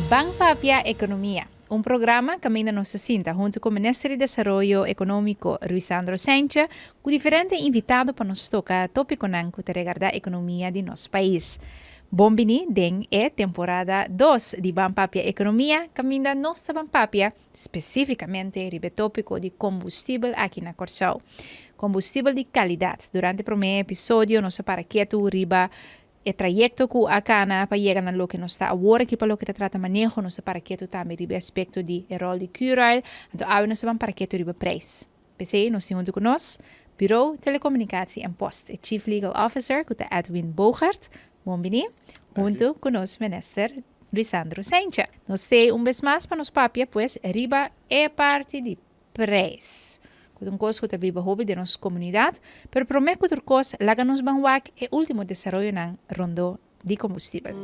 Ban Papia Ekonomia, un programa kaminda nos ta sinta huntu ku Minister di Desaroyo Ekonómiko Ruisandro Sentje ku diferente invitado pa nos toka tópikonan ku ta regardá ekonomia di nos pais. Bon bini den e temporada dos di Ban Papia Ekonomia kaminda nos ta ban papia spesífikamente riba e tópiko di kombustibel aki na Kòrsou. Kombustibel di kalidat. Durante e promé episodio nos a para ketu riba e trayekto ku a kana pa yega na loke nos ta awor aki pa loke ta trata maneho. Nos ta para ketu tambe riba e aspekto di e ròl di Curoil. Anto awe nos ta ban para ketu riba preis. P'esei nos tin huntu ku nos Bureau Telecomunicatie en Post, e Chief Legal Officer ku ta Edwin Bogart. Bon bini. Huntu ku nos Minister Luisandro Sentje. Nos t'ei un bes mas pa nos papia pues riba e parti di prijs, ku ta un kos ku ta biba hopi den nos komunidat, pero promé ku tur kos laga nos ban wak e último desaroyonan rondó di kombustibel.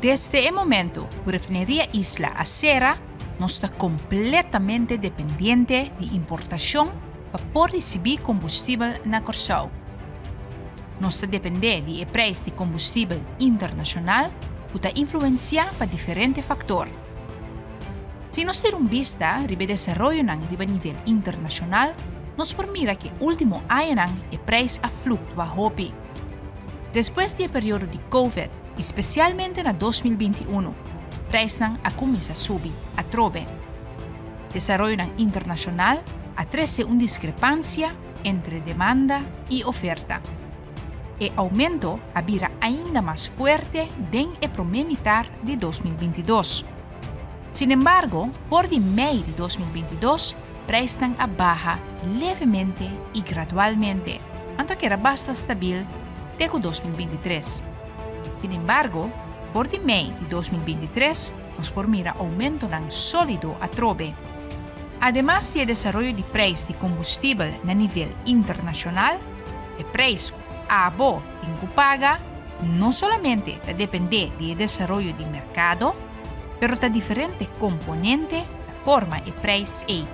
Desde e momento ku Refineria Isla a sera, nos ta kompletamente dependiente di importashon pa por risibí kombustibel na Kòrsou. Nos ta dependé di e preis di kombustibel internashonal ku ta influensiá pa diferente faktor. Si nos tira un bista riba e desaroyonan riba nivel internashonal, nos por mira ku e último añanan e preis a fluktua hopi. Despues di e periodo di Covid i spesialmente na 2021, preisnan a kuminsá subi atrobe. Desaroyonan internashonal a trese un diskrepansia entre demanda i oferta. E oumento a bira ainda mas fuerte den e promé mitar di 2022. Sinembargo, for di mei di 2022, Prijsnan a baha levemente i gradualmente, anto a keda basta stabil te ku 2023. Sin embargo, for di mei di 2023 nos por mira oumentonan sólido atrobe. Ademas di e desaroyo di prijs di kombustibel na nivel internashonal, e prijs ku abo tin ku paga no solamente ta dependé di e desaroyo di merkado, pero ta diferente komponente ta forma e prijs ei.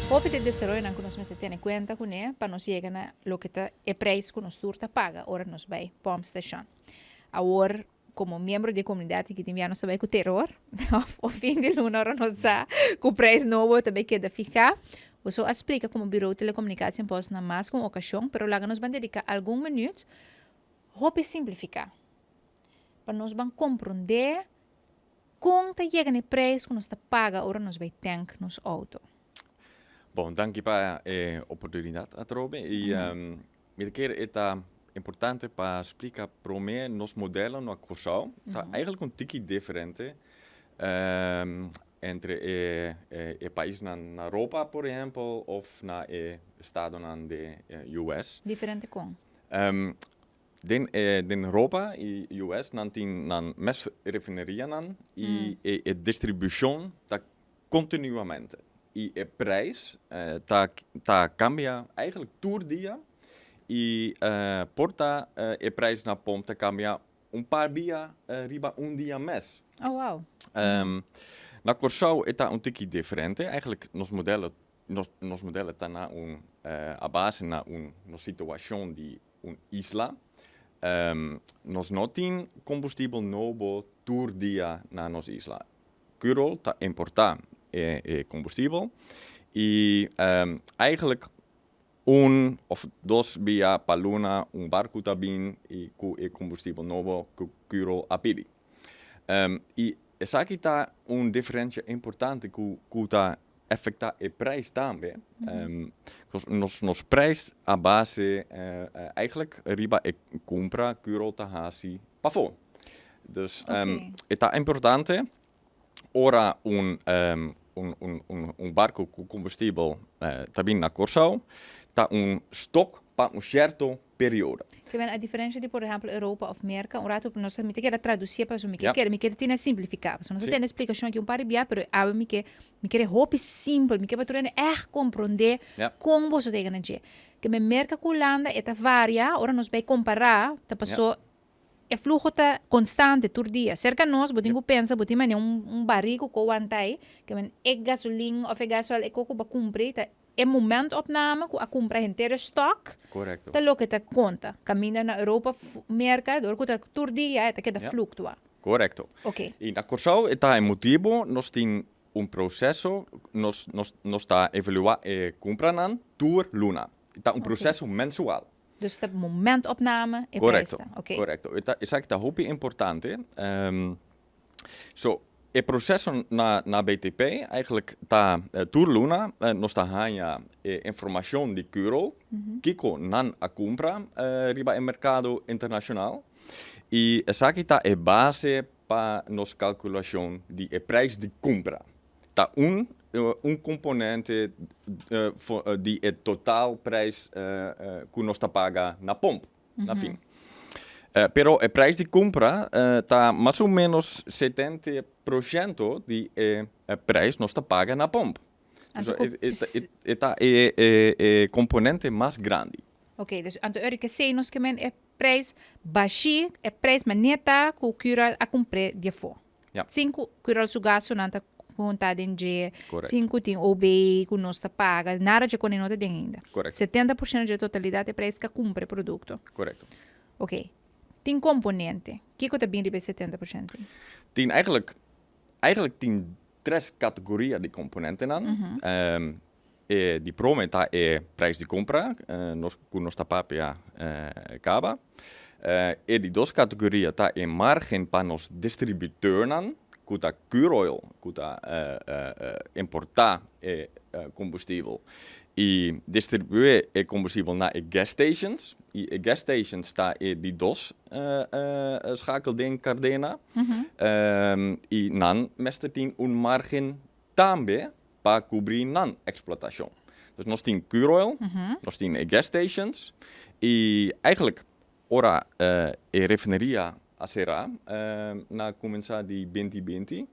Hopi ta e desaroyonan ku nos mester tene kuenta kuné pa nos yega na loke ta e prijs ku nos tur ta paga ora nos bai pòmpstashon. Awor, komo miembro di e komunidat aki tin bia nos ta bai ku teror, òf fin di luna ora nos sa ku preis nobo ta bai keda fihá. Boso a splika komo Bureau Telecomunicatie en Post na mas ku un okashon, pero laga nos ban dediká algun minüt hopi simplifiká pa nos ban komprondé kon ta yega na e preis ku nos ta paga ora nos bai tènk nos outo. Bon, danki pa e oportunidat atrobe i Mi ta kere e ta importante pa splika prome nos modelo na Kòrsou ta eigenlijk un tiki diferente entre e e paisnan na Europa por ehempel of na e estadonan di US. Diferente kon? Den e den Europa i US nan tin nan mes refinerianan i e e distribushon ta Kontinuamente. I e prijs ta ta kambia eigenlijk tur dia i por ta e prijs na pomp ta kambia un par bia riba un dia mes. Oh wow. Na Kòrsou e ta un tiki diferente. Eigenlijk nos modelo nos nos modelo ta na un a base na un nos situashon di un isla. Nos no tin kombustibel nobo tur dia na nos isla. Curol ta importá e kombustibel i eigenlijk un òf dos bia pa luna un barku ta bin i ku e kombustibel nobo ku Curol a pidi. I esaki ta un diferensha importante ku ku ta afektá e prijs tambe. Nos nos prijs a base eigenlijk riba e kumpra Curol ta hasi pafó. Dus e ta importante ora un un un barco cu combustibel ta bin na Corsou, ta un stock. Pa un sierto periodo. Ke men a diferensha di por ehempel Europa of Merka, un ratu nos mi ta keda tradusie pasobra mi ke kere mi ke tin a simplifiká pasobra nos a tene splikashon aki un par di bia pero awe mi ke mi kere hopi simpel mi ke pa tur hende ègt komprondé kon boso ta yega na dje. Ke men Merka ku Hulanda e ta varia ora nos bai kompará ta paso e fluho ta konstante tur dia. Serka nos bo tin ku pensa bo tin manera un barí ku ko wanta ei ke men e gasolin of e gasoil e koko bo a kumpra ei ta E momentopname ku a kumpra henter e stock ta loke ta konta. Kaminda na Europa, Merka, dor ku ta tur dia e ta keda fluktua. Korekto. I na Kòrsou e ta e motibu nos tin un proseso, nos nos ta evaluá e kumpranan tur luna. E ta un proseso mensual. Dus ta momentopname e prijs ta. Korekto, korekto. Esaki ta hopi importante. So, e proseso na na BTP eigenlijk ta tur luna nos ta haña e informashon di Curoil, kiko nan a kumpra riba e merkado internashonal i esaki ta e base pa nos kalkulashon di e prijs di kumpra. Ta un un komponente di e total prijs ku nos ta paga na pomp. Na fin. Pero e prijs di kumpra ta mas o menos setenta por shento di e prijs nos ta paga na pomp. Anto ku E ta e komponente mas grandi. Oké, dus anto ora kesei nos ke men e prijs bashí, e prijs manera ku Curoil a kumpr'é di afó. Ja. Sin ku Curoil su gastunan ta konta den dje, Correcto. sin ku tin OB ku nos ta paga, nada dje kone no ta den ainda. Correcto. 70% dje totalidat e prijs ka kumpra e produkto. Correcto. Oké. Tin komponente. Kiko ta bin riba e 70% ei? Tin eigenlijk, eigenlijk tin tres kategoria di komponentenan. E di prome ta e prijs di kompra, nos ku nos ta papia kaba. E di dos kategoria ta e margen pa nos distributeurnan, ku ta Curoil, ku ta importá e kombustibel i distribué e kombustibel na e gas stations. I e gas stations ta e di dos schakel den kardena. I nan mester tin un margen tambe pa kubrí nan eksplotashon. Dus nos tin Curoil, nos tin e gas stations i eigenlijk ora e refineria a será na kuminsá di binti binti,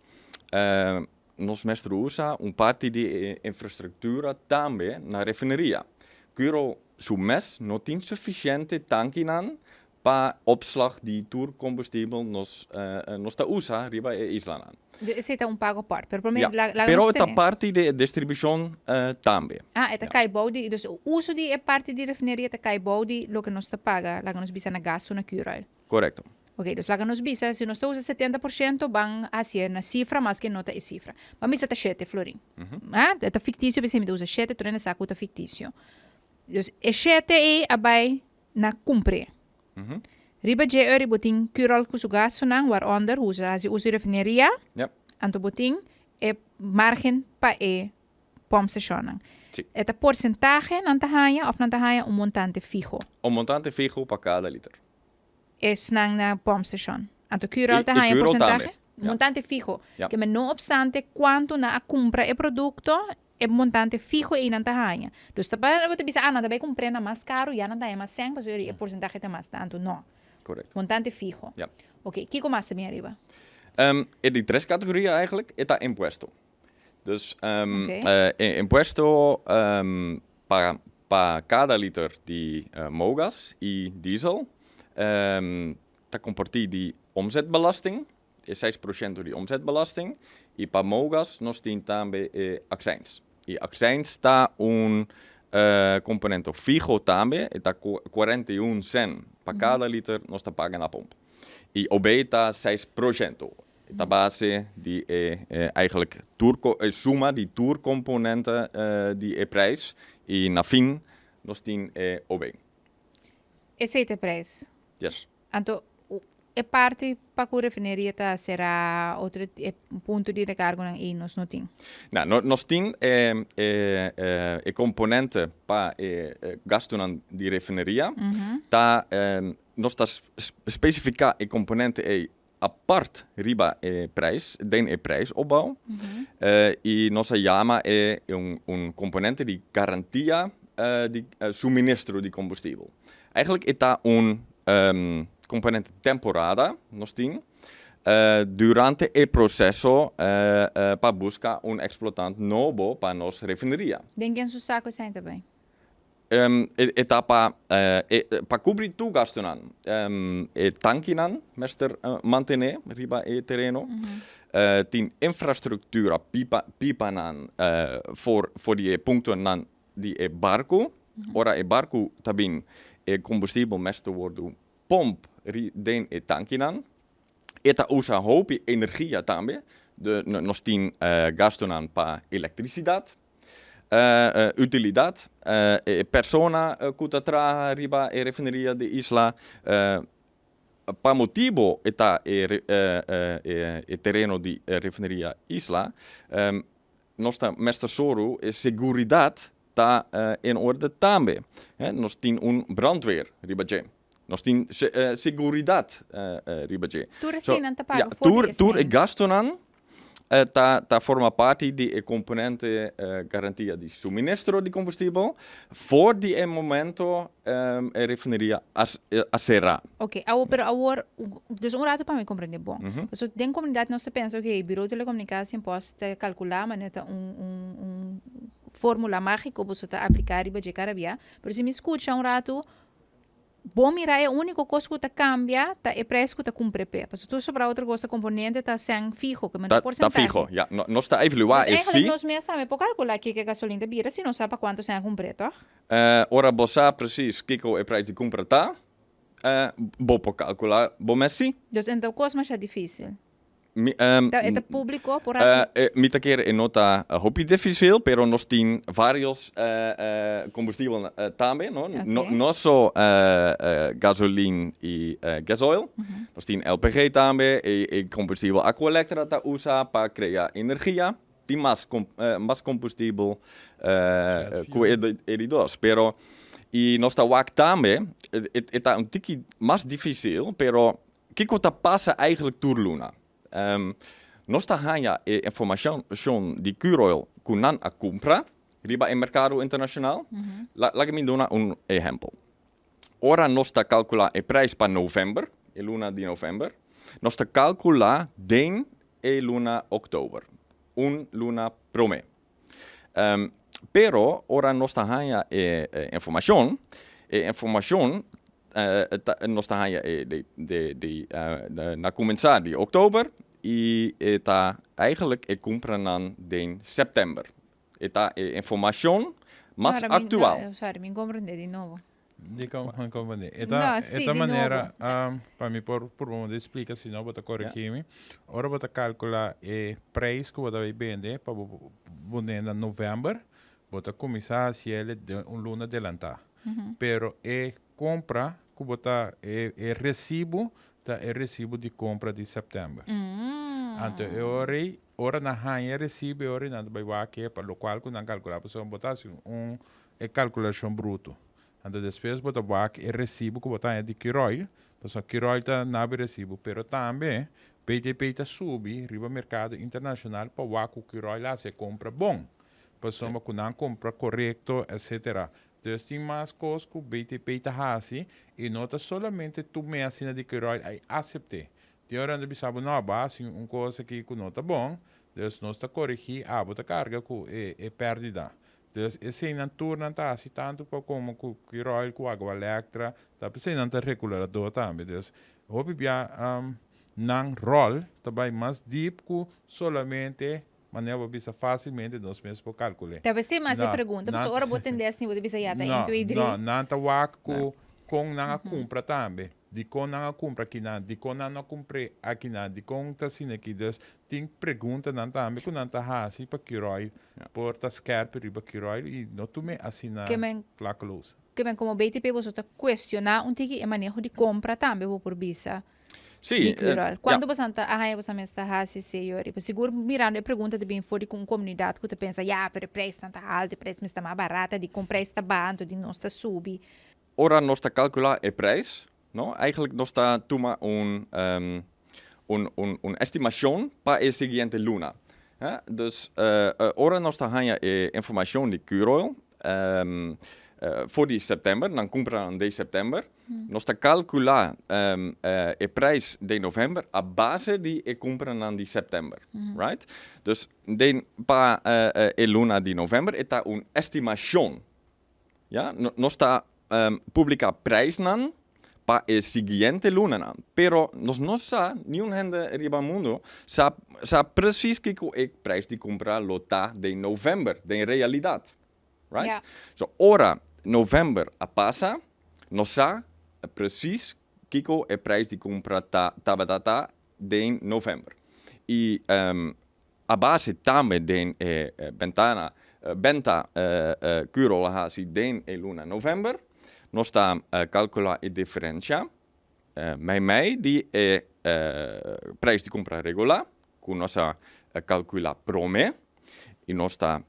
nos mester usa un parti di e infrastruktura tambe na refineria. Curoil su mes no tin sufisiente tankinan Pa opslag di tur kombustibel nos nos ta usa riba e islanan. Dus esei ta un pago apart, pero prome Ja, laga pero nos e ta tene. parti di e distribushon tambe. Ah, e ta kai bou di, dus e uso di e parti di refineria ta kai bou di loke nos ta paga, laga nos bisa na gas o na Curoil. Korekto. Oké, dus laga nos bisa, si nos ta usa 70% ban hasié na sifra maske no ta e sifra. Ban bisa ta shete florin. Ah, e ta fiktisio, p'esei mi ta usa shete, tur hende sa ku ta fiktisio. Dus e shete ei a bai na kumpr'é. Riba dje ori bo tin Curoil ku su gastunan, waaronder hu sa hasi uso di refineria, anto bo tin e margen pa e pompstashonnan. E ta porsentahe nan ta haña òf nan ta haña un montante fiho? Un montante fiho pa kada liter. Esnan na pompstashon. Anto Curoil ta haña porsentahe? Montante fiho. Ke men no opstante kuantu nan a kumpra e produkto, E montante fiho ei nan ta haña. Dus ta pa bo ta bisa, ah, nan ta bai kumpr'é na mas karu, ya nan ta haña mas sèn, pasobra e porsentahe ta mas tantu. No. Korekto. Montante fiho. Ja. Oké, kiko mas ta bin ariba? E di tres kategoria eigenlijk e ta impuesto. Dus Oké. e impuesto pa pa kada liter di mogas i diesel ta kompartí di omzetbelasting. E seis porshento di omzetbelasting i pa mogas nos tin tambe e akseins. E akseins ta un komponente fiho tambe, e ta 41 sen pa kada liter nos ta paga na pomp. I OB ta seis porshento, e ta base di e eigenlijk tur e suma di tur komponente di e prijs i na fin nos tin e OB. Esei ta e prijs? Yes. Anto e parti pa ku refineria ta será otro e punto di rekargonan ei nos no tin. Na, no, nos tin e e komponente pa e gastunan di refineria. Ta nos ta spesifiká e komponente ei apart riba e prijs, den e prijsopbouw. I nos a yama e un komponente di garantia. di suministro di kombustibel. Eigenlijk e ta un komponente temporada nos tin durante e proseso pa buska un eksplotant nobo pa nos refineria. Den ken su sako esei ta bai? E ta pa pa kubri tur gastunan. E tankinan mester mantené riba e tereno. Tin infrastruktura, pipa, pipanan for for di e puntonan di e barku. Ora e barku ta bin e kombustibel mester wordu pomp ri den e tankinan. E ta usa hopi energia tambe. De nos tin gastunan pa elektrisidat. Utilidat, E persona ku ta traha riba e refineria di Isla pa motibu e ta e tereno di refineria Isla, nos ta mester soru e seguridat ta en orde tambe. Nos tin un brandweer riba dje. Nos tin seguridat riba dje. Tur eseinan ta paga for di esei. Tur e gastunan ta forma parti di e komponente garantia di suministro di kombustibel for di e momento e refineria a sera. Oke, awor pero awor, dus un rato pa mi komprende bon. Pasobra den komunidat nos ta pensa oke, Biro Telekomunikasi en Post ta kalkulá manera ta un un un formula magiko boso ta apliká riba dje kada bia, pero si mi skucha un rato Bon mira e úniko kos ku ta kambia ta e preis ku ta kumpra p'e. Pasobra tur sobrá otro kos ta komponente ta sèn fiho, ke men ta Ta porsentahe. fiho, ya. No, nos ta evaluá Dus e eigenlijk si. nos mes tambe por kalkulá kiko e gasolin ta bira si nos sa pa kuantu sèn a kumpr'é, tòg? Ora bo sa presis kiko e preis di kumpra ta, bo por kalkulá bo mes si. Dus en ta kos masha difísil. Mi, Ta, e ta públiko por hasi. Mi ta kere e no ta hopi difísil, pero nos tin vários kombustibel tambe, no? No, no so gasolin i gasoil. Nos tin LPG tambe, e e kombustibel Aqualectra ta usa pa krea energia. Tin mas mas kombustibel ku e e di dos. Pero i nos ta wak tambe, e e ta un tiki mas difísil, pero Kiko ta pasa eigenlijk tur luna? Nos ta haña e informashon di Curoil ku nan a kumpra riba e merkado internashonal. Laga mi duna un ehèmpel. Ora nos ta kalkulá e preis pa novèmber, e luna di novèmber, nos ta kalkulá den e luna òktober, un luna promé. Pero ora nos ta haña e informashon, e informashon nos ta haña e di na kuminsá di oktober i e ta eigenlijk e kumpranan den sèptèmber. E ta e informashon mas aktual. Sorry, mi komprendé di nobo. Dikon mi komprendé? E ta e ta manera pa mi por purba un splika si no bo ta koregí mi. Ora bo ta kalkulá e preis ku bo ta bai bende pa bo bende na novèmber, bo ta kuminsá hasiel den un luna delantá. Pero e kompra ku bo ta e e resibu ta e resibu di kompra di sèptèmber. Anto e ora ei ora nan haña e resibu e ora ei nan ta bai wak e pa lokual ku nan kalkulá pasobra bo ta hasi un e kalkulashon bruto. Anto despues bo ta wak e resibu ku bo ta haña di Curoil, pasobra Curoil ta nabi resibu, pero tambe BTP ta subi riba merkado internashonal pa wak ku Curoil a hasi e kompra bon, pasobra ku nan kompra korekto etsetera. Dus tin mas kos ku BTP ta hasi i no ta solamente tur mes asina di Curoil a asept'é. Tin ora nan ta bisa bo no, bo a hasi un kos aki ku no ta bon, dus nos ta korigí, abo ta karga ku e pèrdida. Dus eseinan tur nan ta hasi tantu pa komo ku Curoil ku Agua Electra ta p'esei nan ta regulador tambe. Dus hopi bia nan ròl ta bai mas diep ku solamente manera bo bisa fásilmente nos mes por kalkul'é. Ta p'esei mi hasi e pregunta, pasobra ora bo tende asina bo ta bisa ya ta un, twee, drie. No, nan ta wak ku kon nan a kumpra tambe. Dikon nan a kumpra akinan? Dikon nan no a kumpr'é akinan? Dikon ta asina aki? Dus tin preguntanan tambe ku nan ta hasi pa Curoil por ta skèrpi riba Curoil i no tum'é asina klakloos. Ke men komo BTP boso ta kuestioná un tiki e maneho di kompra tambe bo por bisa di Curoil. Kuantu boso ta a haña boso mes ta hasi esei yori? Pasobra sigur mirando e pregunta ta bin for di ku un komunidat ku ta pensa ya pero e preisnan ta haltu, e preis mester ta mas barata, dikon preis ta baha anto di nos ta subi. Ora nos ta kalkulá e prijs, no, eigenlijk nos ta tuma un, un, un, un estimashon pa e siguiente luna. Hè? Dus ora nos ta haña e informashon di Curoil, For di sèptèmber, nan kumpranan den sèptèmber. Nos ta kalkulá e prijs den novèmber a base di e kumpranan di sèptèmber. Right? Dus den pa e luna di novèmber e ta un estimashon. Ya, nos ta publiká prijsnan pa e siguiente lunanan, pero nos no sa, niun hende riba mundu sa sa precies kiko e prijs di kumpra lo ta den novèmber, den realidat. Right? Ja. So ora novèmber a pasa, nos sa precies kiko e prijs di kumpra ta tabata ta den novèmber. I a base tambe den e bentana, benta Curol a hasi den e luna novèmber, nos ta kalkulá e diferensha meimei di e prijs di kumpra regulá ku nos a kalkulá promé i nos ta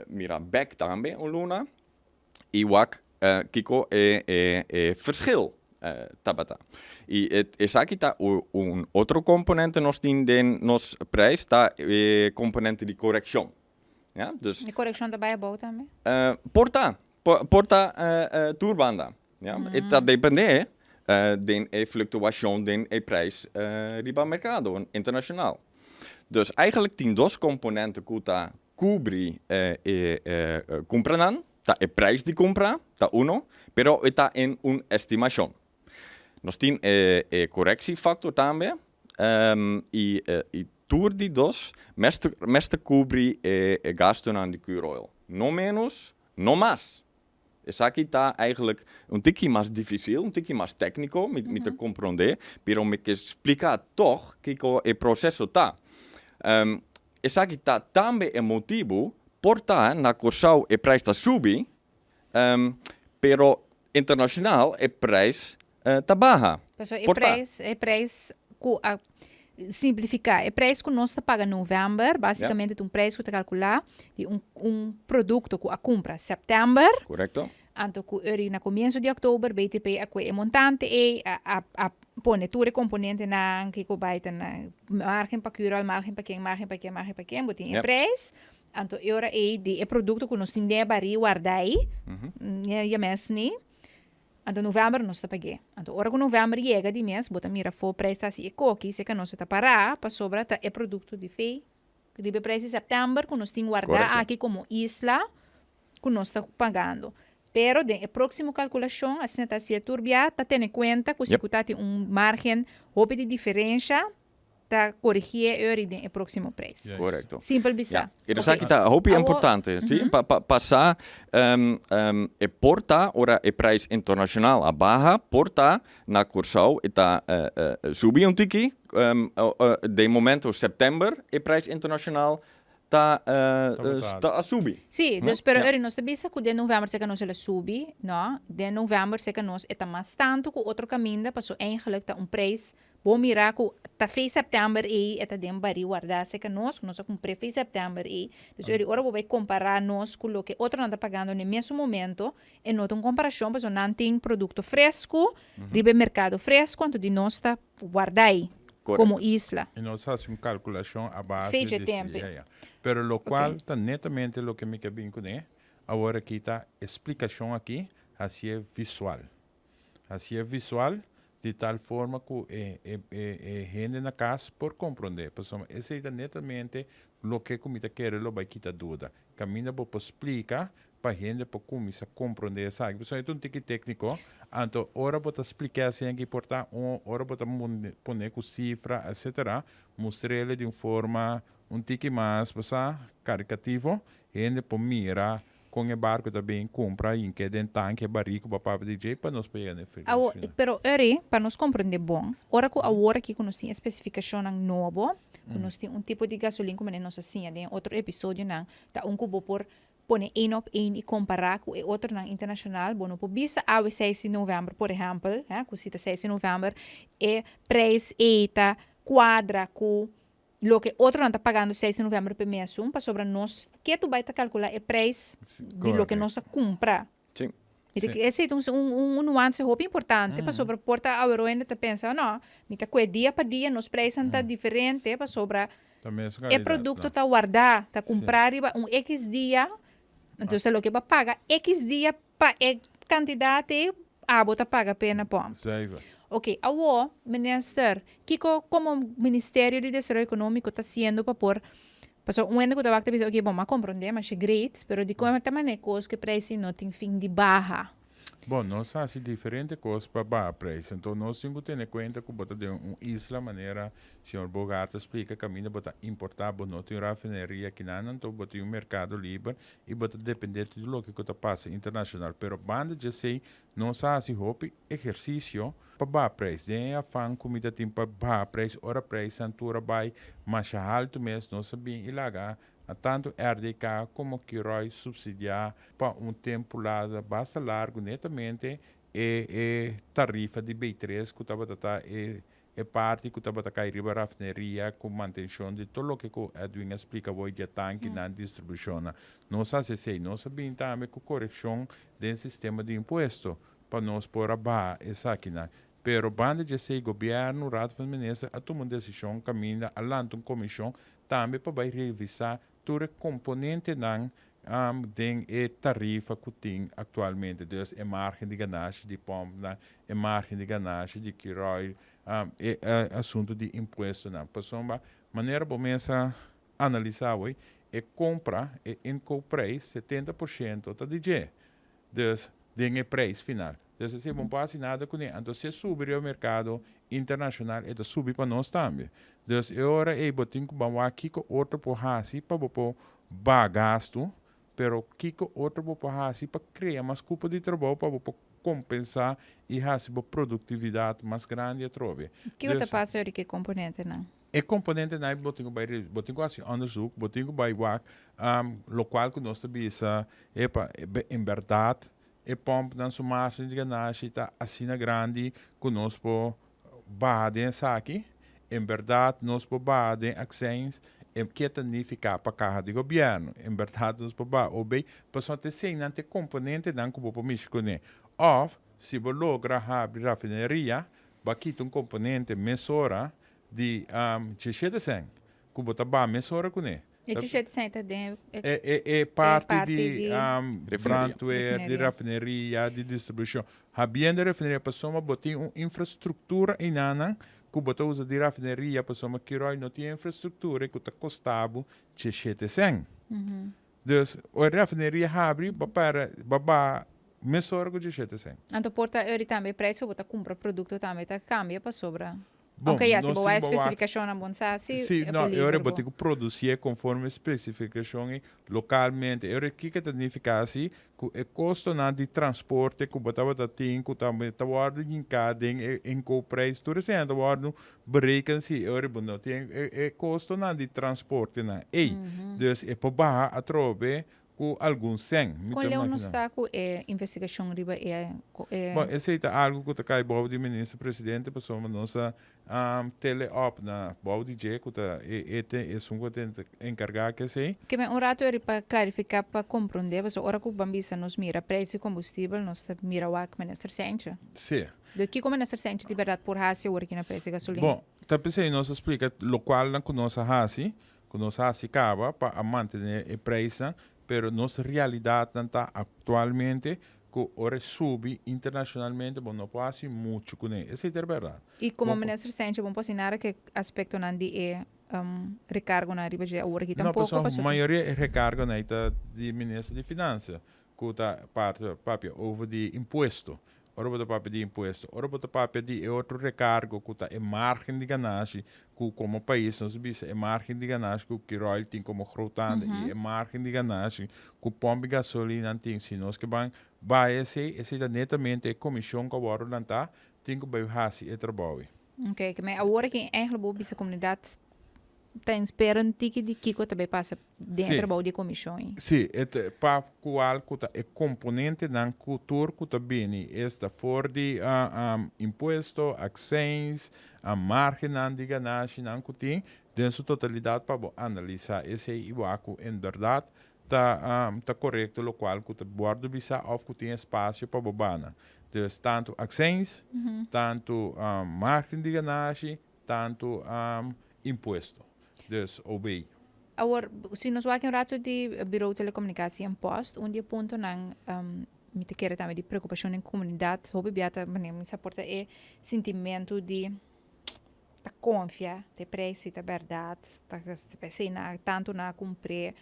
mira bèk tambe un luna i wak kiko e e verschil tabata. I esaki ta un otro komponente nos tin den nos prijs ta e komponente di korekshon. Ja, dus. E korekshon ta bai abou tambe? Por ta, por ta tur banda. Ja, e ta depende den e fluktuashon den e prijs riba merkado internashonal. Dus eigenlijk tin dos komponente ku ta kubri e kumpranan, ta e prijs di kumpra, ta uno, pero e ta en un estimashon. Nos tin e koreksiefaktor tambe i tur di dos mester mester kubri e gastunan di Curoil. No ménos, no mas. Esaki ta eigenlijk un tiki mas difisil, un tiki mas tékniko, mi mi ta komprondé, pero mi ke splika tòg kiko e proseso ta. Esaki ta tambe e motibu por ta na Kòrsou e prijs ta subi, pero internashonal e prijs ta baha. Pasobra e Por ta. prijs, e prijs ku a simplifiká, e prijs ku nos ta paga novèmber, básikamente ta un prijs ku ta kalkulá di un un produkto ku a kumpra sèptèmber. Korekto. Anto ku eri na komienso di òktober BTP a kue e montante ei, a a a pone tur e komponentenan kiko bai ta na margen pa Cural, margen pa ken, margen pa ken, margen pa ken, bo tin e prijs. Anto e ora ei di e produkto ku nos tin den e barí wardá ei, ya mes ni. Anto novèmber nos ta pag'é. Anto ora ku novèmber yega di mes bo ta mira fo prijs ta hasi e koki, seka nos ta pará pasobra ta e produkto di fei riba e prijs di sèptèmber ku nos tin wardá aki komo isla ku nos ta pagando. Pero den e próksimo kalkulashon asina ta hasié tur bia ta tene kuenta ku si ku ta tin un márgen hopi di diferensha ta korigié eur i den e próksimo prijs. Korekto. Simpel bisa. Ja. I esaki ta hopi importante, si, pa pa pa sa e por ta ora e prijs internashonal a baha, por ta na Kòrsou e ta subi un tiki, den momento sèptèmber e prijs internashonal ta ta a subi. Sí, dus pero eur nos ta bisa ku den novèmber seka nos el a subi, no, den novèmber seka nos e ta mas tantu ku otro kaminda, paso eigenlijk ta un prijs Bo mira ku ta fei sèptèmber ei e ta den barí wardá serka nos, ku nos a kumpr'é fei sèptèmber ei. Dus ora ora bo bai kompará nos ku loke otronan ta pagando na e mesun momento, e no ta un komparashon pasobra nan tin produkto fresku riba e merkado fresku, anto di nos ta wardá ei komo isla. I nos hasi un kalkulashon a base Fecha di tempu. si, ya, ya. Pero lokual ta netamente loke mi ke bin kuné awor aki ta e splikashon aki hasié visual. Hasié visual di tal forma ku e e e hende na kas por komprondé. Pasobra esei ta netamente loke ku mi ta kere lo bai kita duda. Kaminda bo por splika pa hende por kuminsá komprondé esaki. Pasobra e ta un tiki tékniko, anto ora bo ta splik'é asina aki por ta un ora bo ta pone ku sifra etsetera, mustr'el di un forma un tiki mas basá karikativo, hende por mira Kon e barco ta bin cumpra y ke den tanke e barico pa papia di djey pa nos por yega na e feliz Awo, final. pero Uri, pa nos comprende bon, ora cu awor aki cu nos tin e specificacionnan nobo, cu nos tin un tipo di gasolin cu manera nos a siña den e otro episodionan, ta un cu bo por pone een op een y compara cu e otronan internacional, bo no por bisa awe seis di november, por ehempel, he, cu si ta seis di november, e prijs ey ta cuadra cu Loke otronan ta pagando seis di november p'e mesun, pasobra nos ke tu bai ta kalkulá e preis di loke nos a kumpra. Sí. Mi ta esei ta un un nuanse hopi importante, pasobra por ta awe hende ta pensa, no, mi ta kue dia pa dia, nos preisnan ta diferente, pasobra Ta mesun e kalidat, produkto no. ta wardá, ta kumprá riba un ekis dia. Entonces loke bo a paga X dia pa e kantidat ei, abo ta paga p'e na pòmp. Zuiver. Oké, awo, minister, kiko komo Ministerio di Desaroyo Ekonómiko ta hasiendo pa por, pasobra un hende ku ta wak ta bisa, oké, bon, m'a komprondé, masha great, pero dikon ta manera kos ku e preis ei no tin fin di baha? Bon, nos a hasi diferente kos pa baha preis. Anto nos tin ku tene kuenta ku bo ta den un isla manera señor Bogart a splika kaminda bo ta importá, bo no tin un rafineria akinan, anto bo tin un merkado liber i bo ta dependé di tur loke ku ta pasa internashonal. Pero banda di esei nos a hasi hopi ehersisio pa baha preis. Den e afan ku mi ta tin pa baha preis, ora preisnan tur a bai masha haltu mes, nos a bin i laga A tantu RDK komo Curoil supsidiá pa un tempulada basta largu netamente e e tarifa di B tres ku tabata ta e e parti ku tabata kai riba rafineria ku mantenshon di tur loke ku Edwin a splika awor di e tankinan distribushonnan. Nos a hasi esei. Nos a bin tambe ku korekshon den sistema di impuesto pa nos por a baha esakinan. Pero banda di esei gobièrnu, Raad van Minister a tuma un desishon kaminda a lanta un komishon Tambe pa bai revisá tur e komponentenan den e tarifa ku tin aktualmente, dus e márgen di ganashi di pòmpnan, e márgen di ganashi di Curoil, e asuntu di impuestonan. Pasobra manera bo mes a analisá awor, e kompra, e inkoopprijs, 70% ta di dje. Dus den e prijs final. Dus esei bo no por hasi nada kuné. Anto si e subi riba merkado internashonal e ta subi pa nos tambe. Dus e ora ei bo tin ku ban wak kiko otro por hasi pa bo por baha gastu, pero kiko otro bo por hasi pa krea mas kupo di trabou pa bo por kompensá i hasi bo produktividat mas grandi atrobe. Kiko ta pasa ora ku e komponentenan? E komponentenan ei bo tin ku bai bo tin ku hasi onderzoek, bo tin ku bai wak lokual ku nos ta bisa, epa, en bèrdat E pòmpnan su margen di ganashi ta asina grandi ku nos por baha den esaki. En bèrdat nos por baha den akseins e ke ta nifiká pa kaha di gobièrnu. En bèrdat nos por baha OB pasobra ta eseinan ta e komponentenan ku bo por mishi kuné. Òf si bo logra habri rafineria bo a kita un komponente mesora di 17 sèn ku bo ta baha mesora kuné. E 17 sèn ta den e E e parti di brandweer, di rafineria, di distribushon. Habiendo rafineria pasobra bo tin un infrastruktura einanan ku bo ta usa di rafineria pasobra Curoil no tin e infrastruktura ku ta kosta bo 17 sèn. Dus ora e rafineria habri bo para bo baha mesora ku 17 sèn. Anto por ta ori tambe e prijs ku bo ta kumpra produkto tambe ta kambia pasobra Bon, Oké, ya, si nos bo tin wak ku wak. espesifikashonnan bon sa, si Sí, e no, por e ora liber bo bo. tin ku produsié konforme spesifikashon ei lokalmente. E ora kiko ta nifiká si ku e kostonan di transporte ku bo tabata tin ku tambe ta wòrdu hinká den e inkoopprijs, tur esei ta wòrdu bereken si e ora bo no tin e e kostonan di transportenan ei. Dus e por baha atrobe Ku algun sèn, mi Kon ta leu nos imaginá. ta ku e investigashon riba e e. Bon, esei ta algu ku ta kai bou di minister presidente pasobra nos a tele op na bou di dje ku ta e e te esun ku ta enkargá ku esei. Ke men un ratu eri pa klarifiká pa komprondé pasobra ora ku ban bisa nos mira preis di kombustibel nos ta mira wak minister Sentje. Sí. De kiko minister Sentje di bèrdat por hasi awor aki na preis di gasolina? Bon, ta p'esei nos a splika lokualnan ku nos a hasi ku nos hasi kaba pa a mantené e preisnan, pero nos realidatnan ta aktualmente ku ora e subi internashonalmente bo no por hasi muchu kuné. Esei ta e bèrdat. I komo Minister Senchi bo no por hasi nada ku e aspektonan di e rekargonan riba dje awor aki No, tampoko pasobra pasobra. mayoria e rekargonan ei ta di Minister di Finansia ku ta parti papia over di impuesto. Ora bo ta papia di impuesto, ora bo ta papia di e otro rekargo ku ta e margen di ganashi ku komo pais nos a bisa e margen di ganashi ku Curoil tin komo grotanda i e margen di ganashi ku pòmp di gasolina tin si nos ke ban bai esei, esei ta netamente e komishon ku a wòrdu lantá tin ku bai hasi e trabou ei. Oké, ke men awor aki eigenlijk bo bisa komunidat ta espera un tiki di kiko ta bay pasa den e trabou di e komishon ei. Sí, e ta pa kual ku ta e komponentenan ku tur ku ta bini, esta for di impuesto, akseins, margennan di ganashinan ku tin, den su totalidat pa bo analisá esei i wak ku en bèrdat ta ta korekto lokual ku ta wòrdu bisá òf ku tin espasio pa bo bana. Dus tantu akseins, tantu margen di ganashi, Tantu impuesto, dus OB. Awor, si nos wak un rato di Bureau Telecomunicatie en Post, un di e puntonan mi ta kere tambe di preocupacion den comunidad, hopi bia ta manera mi sa por ta e sintimento di ta confia te prijs si ta berdad, ta p'esei nan tanto nan a cumpr'é.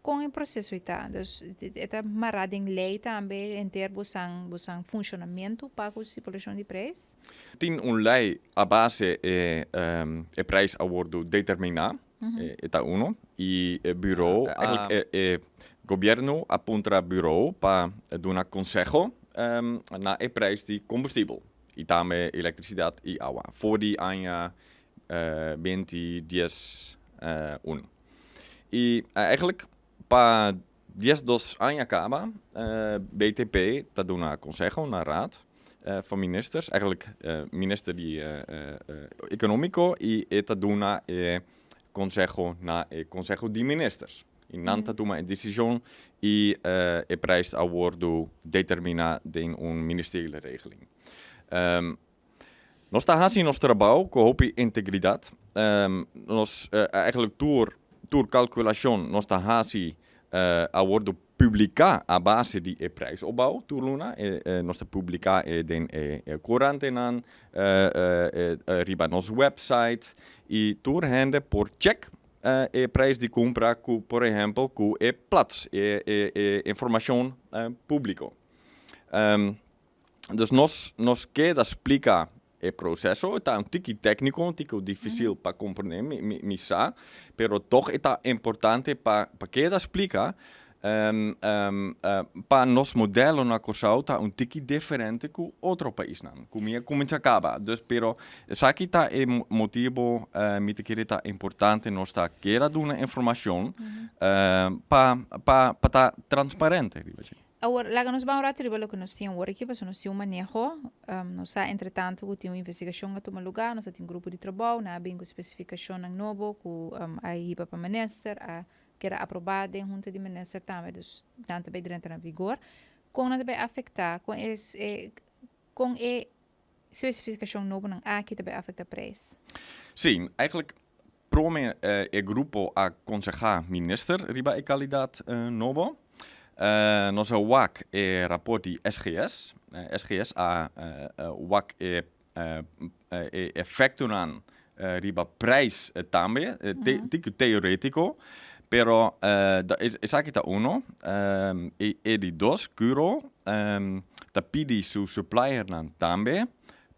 Con e proceso ei ta? Dus e ta mará den ley tambe henter bosan bosan funcionamento pa cu stipulacion di prijs? Tin un ley a base e e prijs a wordo determiná, e ta uno, y e bureau eigenlijk e gobierno a puntra bureau pa duna conseho na e prijs di combustibel y tambe electricidad y awa for di aña binti dies un. Y eigenlijk pa 12 aña caba BTP ta duna conseho na Raad van Ministers, eigenlijk minister di economico y e ta duna e conseho na e Conseho di Ministers. Y nan ta tuma e decision y e prijs a wordo determina den un ministeriële regeling. Nos ta hasi nos trabou ku hopi integridat. Nos eigenlijk tur tur kalkulashon nos ta hasi a wordu publiká a base di e prijsopbouw tur luna. Nos ta publiká e den e korantenan, riba nos website i tur hende por chèk e prijs di kumpra ku por ehèmpel ku e plats e e informashon públiko. Dus nos nos keda splika e proseso, e ta un tiki tékniko, un tiki difísil pa komprendé, mi mi mi sa, pero tòg e ta importante pa pa keda splika pa nos modelo na Kòrsou ta un tiki diferente ku otro paisnan, ku mi a kuminsá kaba. Dus pero esaki ta e motibu mi ta kere ta importante nos ta keda duna informashon pa pa pa ta transparente riba dje. Awor, laga nos ban un ratu riba loke nos tin awor aki, pasobra nos tin un maneho. Nos sa entretanto ku tin un investigashon a tuma lugá, nos a tin grupo di trabou, nan a bin ku spesifikashonnan nobo ku a hiba pa minister, a keda aprobá den hunta di minister tambe, dus nan ta bai drenta na vigor. Kon nan ta bai afektá, kon e kon e spesifikashon nobonan aki ta bai afektá prijs? Sí, eigenlijk Prome e grupo a konsehá minister riba e kalidat nobo. Nos a wak e raport di SGS. SGS a wak e efektonan riba prijs tambe, tiki teoretiko, pero esaki ta uno. E di dos, Curo ta pidi su suppliernan tambe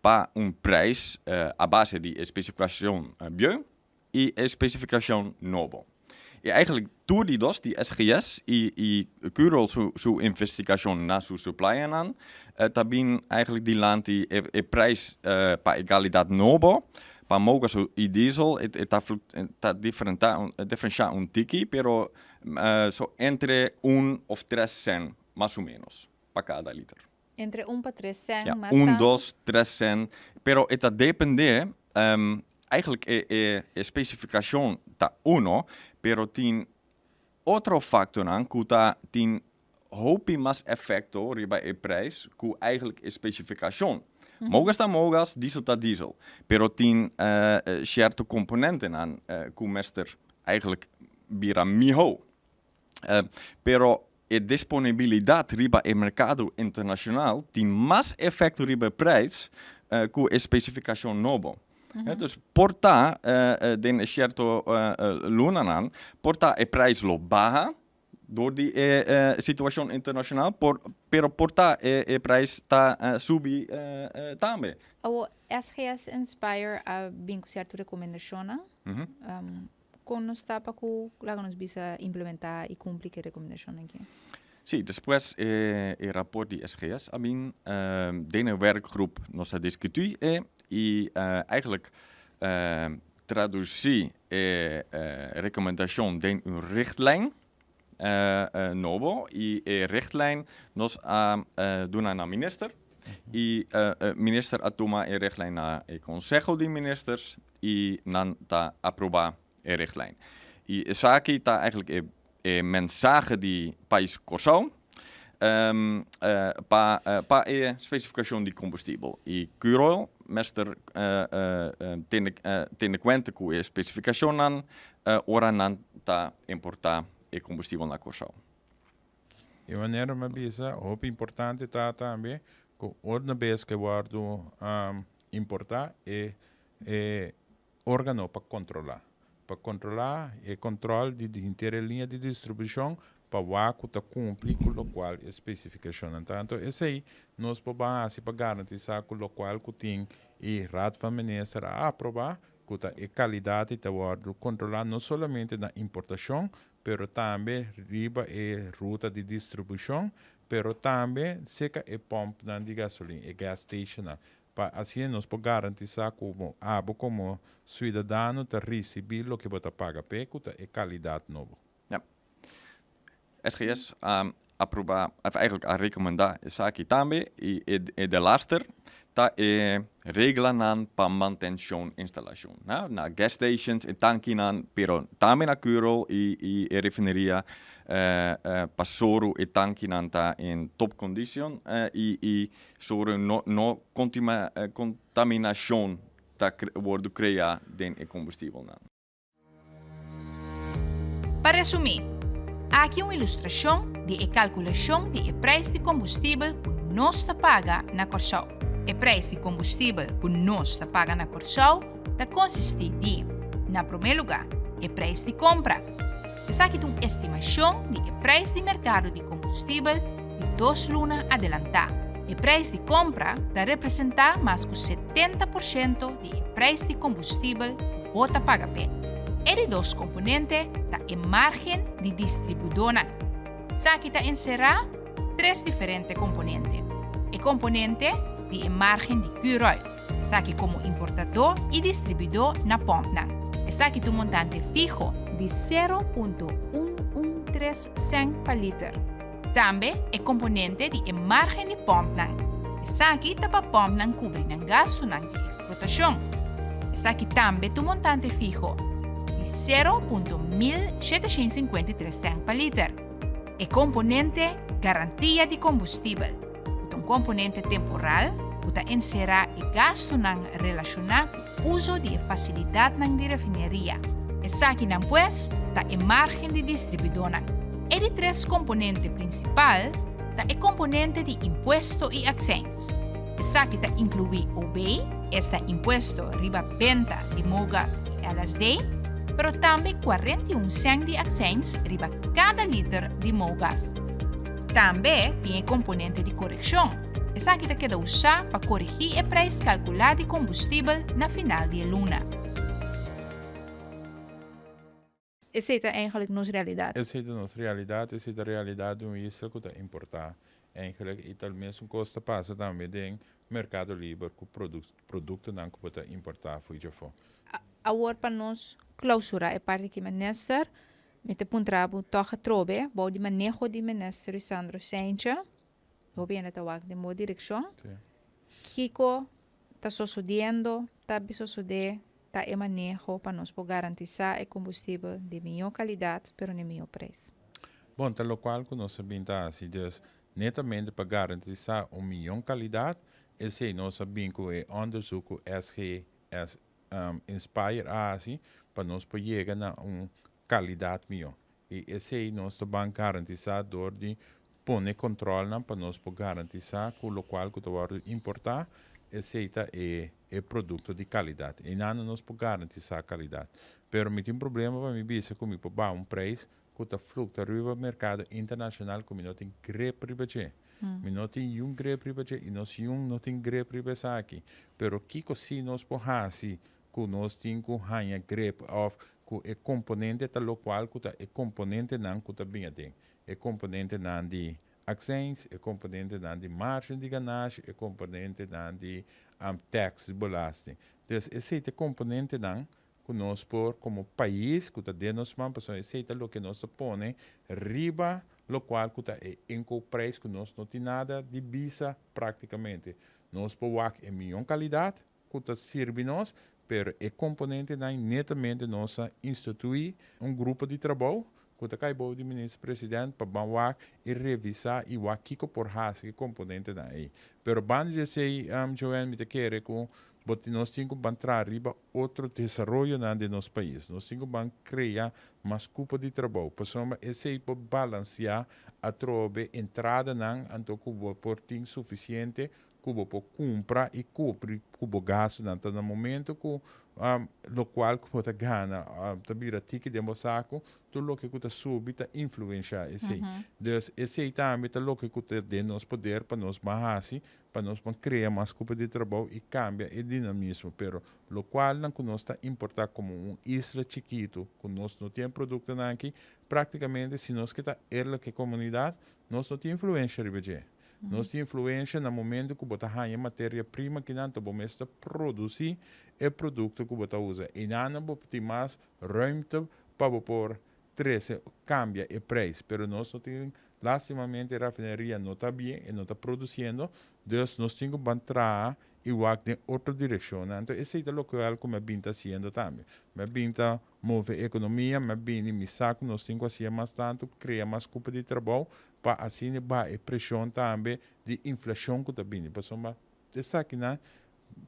pa un prijs a base di e specificacion bieu y e specificacion nobo. Y eigenlijk tur di dos, di SGS y y Curoil su su investigacion na su suppliernan, ta bin eigenlijk dilanti e e prijs pa e calidad nobo pa mogas y diesel e ta ta diferenta diferencia un tiki pero so entre un of tres cent mas o menos pa cada liter. Entre un pa tres cent Ja, mas un, tantu. dos, tres cent. Pero e ta depende, eigenlijk e, e, e specificacion ta uno, pero tin otro factornan cu ta tin hopi mas efecto riba e prijs cu eigenlijk e specificacion. Mogas ta mogas, diesel ta diesel. Pero tin cierto componentenan cu mester eigenlijk bira miho. Pero e disponibilidat riba e merkado internashonal tin mas efekto riba e prijs ku e spesifikashon nobo. Dus por ta den e sierto lunanan, por ta e prijs lo baha dor di e situashon internashonal, por pero por ta e prijs ta subi tambe. Awor, SGS Inspire a bin ku sierto rekomendashonnan. Kon nos ta pa ku laga nos bisa implementá i kumpli ku e rekomendashonnan aki? Sí, despues e e raport di SGS a bin, den e werkgroep nos a diskutí e i eigenlijk tradusí e rekomendashon den un richtlijn nobo i e richtlijn nos a duna na minister i minister a tuma e richtlijn na e konseho di ministers i nan ta aprobá e richtlijn. I esaki ta eigenlijk e e mensahe di pais Kòrsou pa pa e spesifikashon di kombustibel. I Curoil mester tene tene kuenta ku e spesifikashonnan. Ora nan ta importá e kombustibel na Kòrsou. E manera mi a bisa, hopi importante ta tambe ku ora bes ku e wòrdu importá e e órgano pa kontrolá. Pa kontrolá e kòntròl di henter e liña di distribushon pa wak ku ta kumpli ku lokual e spesifikashonnan ta. Anto esei nos por ban hasi pa garantisá ku lokual ku tin e Raad van Minister a aprobá ku ta e kalidat i ta wòrdu kontrolá no solamente na importashon, pero tambe riba e ruta di distribushon, pero tambe seka e pòmpnan di gasolin, e gas stationnan, pa asina nos por garantisá ku abo komo suidadano ta risibí loke bo ta paga p'e, ku ta e kalidat nobo. Ja. SGS a aproba, of eigenlijk a recomenda esaki tambe y e delaster ta e reglanan pa mantencion instalacion. Na, na gas stations e tankinan, pero tambe na Curoil y y e refineria pa soru e tankinan ta in top condicion y y soru no no contaminacion ta wordo crea den e combustibelnan. Pa resumí, aki un ilustrashon di e kalkulashon di e preis di kombustibel ku nos ta paga na Kòrsou. E preis di kombustibel ku nos ta paga na Kòrsou ta konsistí di, na promé lugá, e preis di kompra. Esaki ta un estimashon di e preis di merkado di kombustibel di dos luna adelantá. E preis di kompra ta representá mas ku 70% di e preis di kombustibel ku bo ta paga p'e. E di dos komponente ta e márgen di distribuidónan. Esaki ta enserá tres diferente komponente. E komponente di e márgen di Curoil, esaki komo importadó i distribuidó na pòmpnan. Esaki ta un montante fiho di 0.113 sènt pa liter. Tambe e komponente di e márgen di pòmpnan. Esaki ta pa pòmpnan kubri nan gastunan di eksplotashon. Esaki tambe ta un montante fiho di 0.1753 sènt pa liter. E komponente garantia di kombustibel, ku ta un komponente temporal ku ta enserá e gastunan relashoná ku uso di e fasilidatnan di refineria. Esakinan pues ta e márgen di distribuidónan. E di tres komponente prinsipal ta e komponente di impuesto i akseins. Esaki ta inkluí OB, esta impuesto riba benta di mogas i LSD, pero tambe 41 sènt di akseins riba kada liter di mogas. Tambe tin e komponente di korekshon. Esaki ta keda usá pa korigí e preis kalkulá di kombustibel na final di e luna. Esei ta eigenlijk nos realidat. Esei ta nos realidat, esei ta realidat di un isla ku ta importá eigenlijk i tal mesun kos ta pasa tambe den merkado liber ku produktonan ku bo ta importá fo'i djafó. Awor pa nos klausurá e parti aki minister, mi ta puntra bo tòg atrobe bou di maneho di minister Ruisandro Cijntje, Hopi hende ta wak den bo direkshon. Kiko ta sosodiendo, ta bi sosodé, ta e maneho pa nos por garantisá e kombustibel di mihó kalidat pero na e mihó preis? Bon, ta lokual ku nos a bin ta hasi. Dus, netamente pa garantisá un mihó kalidat, esei nos a bin ku e òndersuk ku SGS Inspire a hasi pa nos por yega na un kalidat mihó. I esei nos ta ban garantisá dor di pone kòntròlnan pa nos por garantisá ku lokual ku ta wòrdu importá, esei ta e e produkto di kalidat. Einan nos por garantisá kalidat. Pero mi tin problema pa mi bisa ku mi por baha un preis ku ta fluktua riba merkado internashonal ku mi no tin grip riba dje. Mi no tin yun grip riba dje i nos yun no tin grip riba esaki. Pero kiko si nos por hasi ku nos tin ku haña grip òf ku e komponente ta lokual ku ta e komponentenan ku ta bin aden. E komponentenan di akseins, e komponentenan di margen di ganashi, e komponentenan di tax di belasting. Dus esei ta e komponentenan ku nos por komo pais ku ta den nos man pasobra esei ta loke nos ta pone riba lokual ku ta e inkoopprijs ku nos no tin nada di bisa praktikamente. Nos por wak e mion kalidat ku ta sirbi nos, pero e komponentenan netamente nos a instituí un grupo di trabou ku ta kai bou di Minister President pa ban wak i revisá i wak kiko por hasi ku e komponentenan ei. Pero banda di esei, Joanne, mi ta kere ku. Bo tin nos tin ku ban traha riba otro desaroyonan den nos pais. Nos tin ku ban krea mas kupo di trabou, pasobra esei por balansiá atrobe entradanan anto ku bo por tin sufisiente ku bo por kumpra i kubri ku bo gastunan. Ta na momento ku lokual ku bo ta gana ta bira tiki den bo saku, tur loke ku ta subi ta influenshá esei. Dus esei tambe ta loke ku ta den nos poder pa nos ban hasi pa nos por krea mas kupo di trabou i kambia e dinamismo, pero lokualnan ku nos ta importá komo un isla chikitu ku nos no tin e produktonan aki, praktikamente si nos ke ta eerlijk ku e komunidat, nos no tin influensha riba dje. Nos tin influensha na momento ku bo ta haña materia prima kinan anto bo mes ta produsí e produkto ku bo ta usa. Einan bo tin mas ruimte pa bo por trece cambia e prijs pero nos no tin lastimamente e rafineria no ta bien e no ta produciendo dus nos tin cu ban traha y wak den otro direccionnan anto esey ta locual cu mi a bin ta haciendo tambe mi a bin ta move e economia mi a bini mi sa cu nos tin cu hacia mas tanto crea mas cupo di trabou pa asina baha e presion tambe di inflacion cu ta bini pasobra esakinan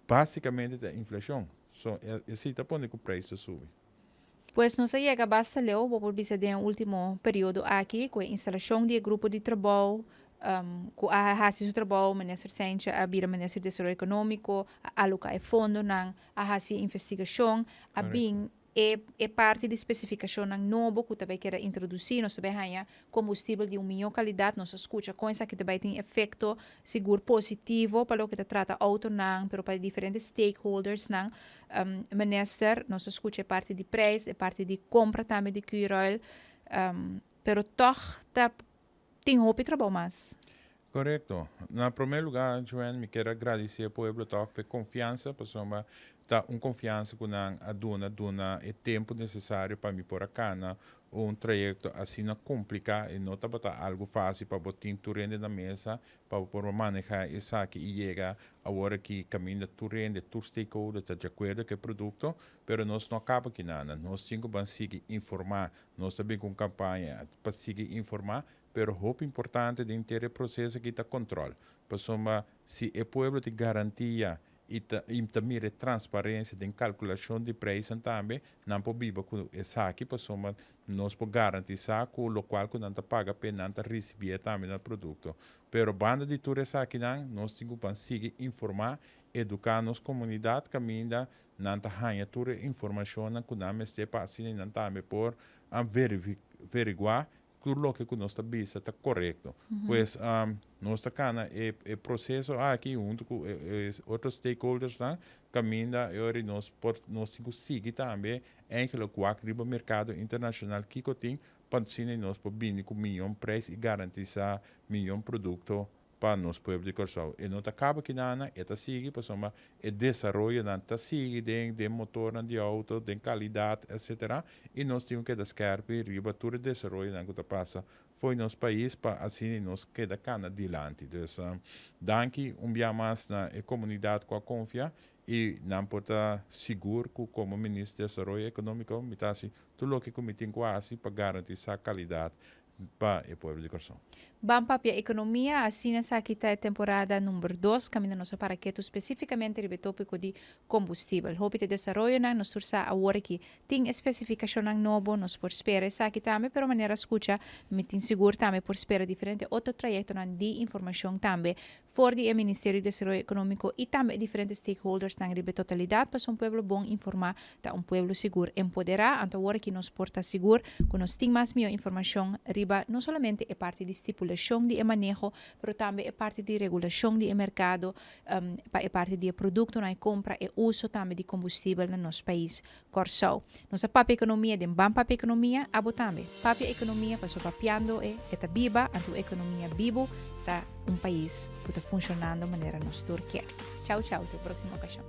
basicamente ta inflacion so esey ta pone cu prijs ta subi. Pues nos a yega basta leu, bo por bisa den e ultimo periodo aki, ku e instalashon di e grupo di trabou ku a hasi su trabou, Minister Cijntje a bira Minister di Desaroyo Ekonómiko, a aloká e fondonan, a hasi e investigashon, a bin e e parti di spesifikashonnan nobo ku ta bai keda introdusí, nos ta bai haña kombustibel di un mihó kalidat, nos a skucha kon esaki ta bai tin efekto sigur positivo pa loke ta trata outonan, pero pa e diferente stakeholdersnan. Minister, nos a skucha e parti di prijs, e parti di kompra tambe di Curoil, pero tòg ta tin hopi trabou mas. Korekto. Na promé lugá, Joanne, mi kier a gradisé e pueblo tòg pa e konfiansa, pasobra ta un konfiansa ku nan a duna, duna e tempu nesesario pa mi por a kana un trayekto asina kompliká. E no tabata algu fásil pa bo tin tur hende na mesa pa bo por maneha esaki i yega awor aki kaminda tur hende, tur stakeholder ta di akuerdo ku e produkto, pero nos no a kaba aki nada. Nos tin ku ban sigui informá, nos ta bin ku un kampaña pa sigui informá, pero hopi importante den henter e proseso aki ta kòntròl, pasobra si e pueblo tin garantia i ta i ta mira e transparensia den kalkulashon di preisnan tambe, nan por biba ku esaki pasobra nos por garantisá ku lokual ku nan ta paga p'e nan ta risibié tambe na produkto. Pero banda di tur esakinan nos tin ku ban sigui informá, eduká nos komunidat kaminda nan ta haña tur e informashonnan ku nan mester pa asina nan tambe por a veriguá Tur loke ku nos ta bisa ta korekto. Pues nos ta kana e e proseso aki huntu ku e e otro stakeholdersnan kaminda e ora nos por nos tin ku sigui tambe eigenlijk wak riba merkado internashonal kiko tin pa asina nos por bini ku miyon preis i garantisá miyon produkto pa nos pueblo di Kòrsou. E no ta kaba kinanan, e ta sigui pasobra e desaroyonan ta sigui den den motornan di outo, den kalidat etcetera i nos tin ku keda skèrpi riba tur e desaroyonan ku ta pasa fo'i nos pais pa asina nos keda kana dilanti. Dus danki un bia mas na e komunidat ku a konfia i nan por ta sigur ku komo Minister di Desaroyo Ekonómiko mi ta hasi tur loke ku mi tin ku hasi pa garantisá kalidat pa e pueblo di Kòrsou. Ban papia ekonomia, asina esaki ta e temporada number dos kaminda nos a para ketu spesifikamente riba e topiko di kombustibel. Hopi ta e desaroyonan, nos tur sa awor aki tin e spesifikashonnan nobo, nos por spera esaki tambe, pero manera skucha mi tin sigur tambe por spera diferente otro trayektonan di informashon tambe for di e Ministerio di Desaroyo Ekonómiko i tambe e diferente stakeholdersnan riba e totalidat pasobra un pueblo bon informá ta un pueblo sigur empoderá. Anto awor aki nos por ta sigur ku nos tin mas mihó informashon riba no solamente e parti di stipulashon di e maneho pero tambe e parti di regulashon di e merkado pa e parti di e produktonan e kompra e uso tambe di kombustibel na nos pais Kòrsou. Nos a papia ekonomia den Ban Papia Ekonomia, abo tambe. Papia ekonomia pasobra papiando e e ta biba, anto un ekonomia bibu ta un pais ku ta funshonando manera nos tur kier. Chau chau, te próksimo okashon.